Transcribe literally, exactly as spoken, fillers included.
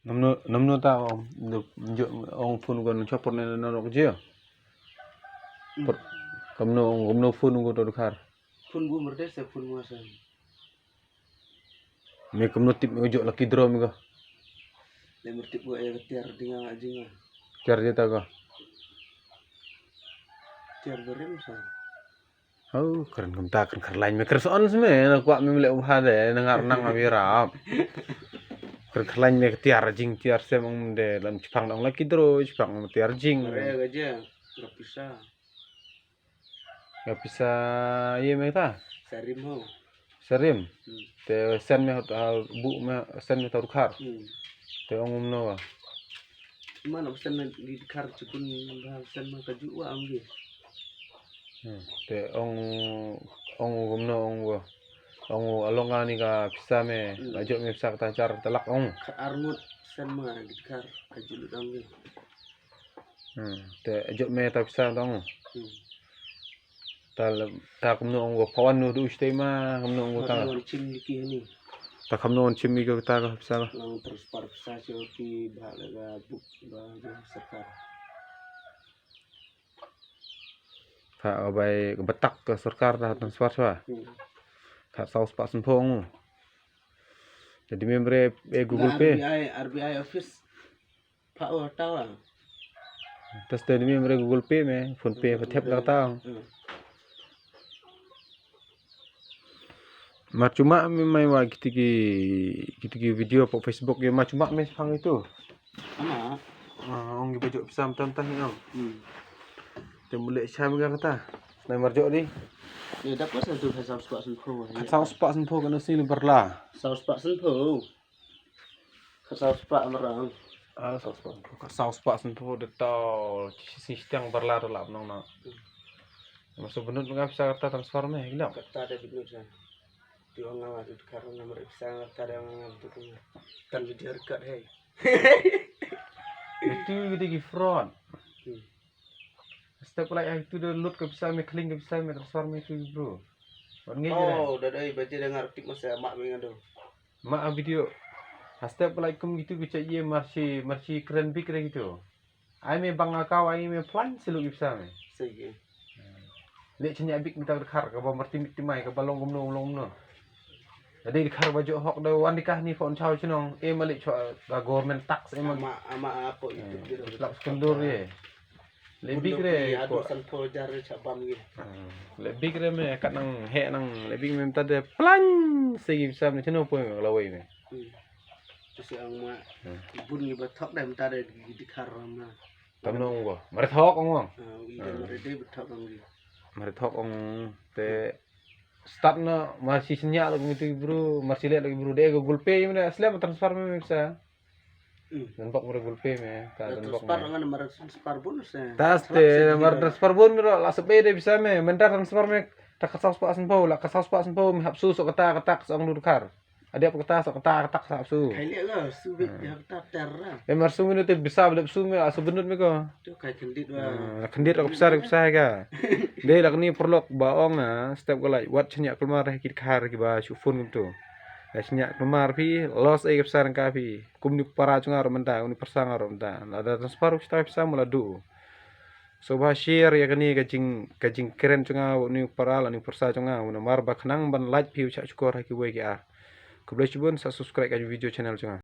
Namno namno ta ong, ong phone ko nang chopor ne na rok je. Por kamno ong kamno phone ko to dkhar. Phone bu merde se phone mo se. Me kamno tip me jok lucky draw me ko. Le mer tip bu e tiar dinga jinga. Tiar jeta ko. Tiar berem sa. Oh, kren kumta kren kren lain me kren son sme na kwak me leh ubha de na ngar nang abi rap. Kren kren lain me tiar jing tiar sem ong de lan chipang dong lucky draw chipang tiar jing. Re ga je, ga pisa. Ga pisa ye me ta? Sarim ho. Sarim. Hmm. Te sen me hot bu me sen me ta dkhar. Hmm. Te ong um no. Mana sen me di dkhar chukun ba sen me ka ju wa am gi. Hmm. Te ong ong um no ong wo. Ong along ani ka pisa me. Hmm. Ajo me pisa kata char talak ong. Ka arngut sen me di dkhar ka ju lut ong gi. Hmm. Te ajo me ta pisa dong. Hmm. Ta la ta kumno ong wo pawan nu du stay ma kumno ong wo ta. Wan chim ki ni. Ta kumno wan chim ki ko ta ko pisa ko. Lang transfer pisa cho ki ba la ga buk ba jo sarkar. Ta bai batak ko sarkar ta transfer swa. Hmm. Ta saus pa sen phong. Jadi membre e Google Pay. R B I, R B I office. Pha o tawa. Tas te ni me mre Google Pay me, PhonePe pha thep da ta. Hmm. Mar chuma me mai wa kiti ki kiti ki video po Facebook ye mar chuma me phang itu. Ama. Ah, ong ki baju pisam tam tam ni ong. Hmm. Te mule cham ga kata. Nai mar jo di. Ye da pas tu ha saus pa sen pho. Saus pa sen pho kana sing bar la. Saus pa sen pho. Ka saw spah marang. Ah, saw spah. Ka saw spah sen pho de tau. Sing stiang bar la de lap nong na. Maso benut nga pisa kata transfer me gila. Kata de benut sa. Ti ong nga tu kar nga mer pisa kata de nga tu kan video record he. Itu gede ki fraud. Hmm. Step like itu de lut ka pisa me kling ka pisa me transfer me tu bro. Wan ngi. Oh, da dai baje de ngar tip masa mak me ngado. Ma a video. Hastep like kum gitu ku cha ye marchi marchi kren bik re gitu. Ai me bang akau ai me plan selu ipsa me. Sege. Le chanya bik mita khar ka ba marti mit timai ka ba long kumno long kumno. Jadi khar ba jo hok da wan dikah ni phone chau chnong e malik chwa ga government tax e malik. Ama ama apo itu. Lap skundur ye. Le bik re ko. Adu san pho jar re chabam gi. Le bik re me kat nang he nang le bik me mta de plan se gi sam ne chno poi me lawai me. Tu se ang ma bun gi ba thok de mta de gi dikhar ma. Tam nong go. Mare thok ong ong. I de mare de ba thok ong gi. Mare thok ong te start no mar si senya lo mi tu bru mar si le lo bru de Google Pay me asle transfer me sa. Dan bok mara gulpe me ta dan bok. Transfer ngan mara transfer bonus eh. Tas te mara transfer bon me la sebe de bisa me menta transfer me ta ka saus pa sen po la ka saus pa sen po me hapsu so kata kata sa ong dur kar. Ade apa kata so kata kata sa hapsu. Kai le la su bit ya kata terra. E mar su me te bisa bele su me asu benut me ko. Tu kai kendit wa. Kendit ka pisa ka pisa ka. De la ni perlok ba ong ah step ko lai wat chenya keluar ki kar ki ba su phone tu. Chenya keluar phi los e ka pisa ka phi. Kum ni para chunga ro menta kum ni pyrsa nga ro menta la da transfer u stai pisa mula du. So ba share ya kani ka jing ka jing kren chunga u ni para la ni pyrsa chunga u namar ba khnang ban like phi u cha chukor ha ki wei ki ar. Khublei chibun sa subscribe ka video channel chunga.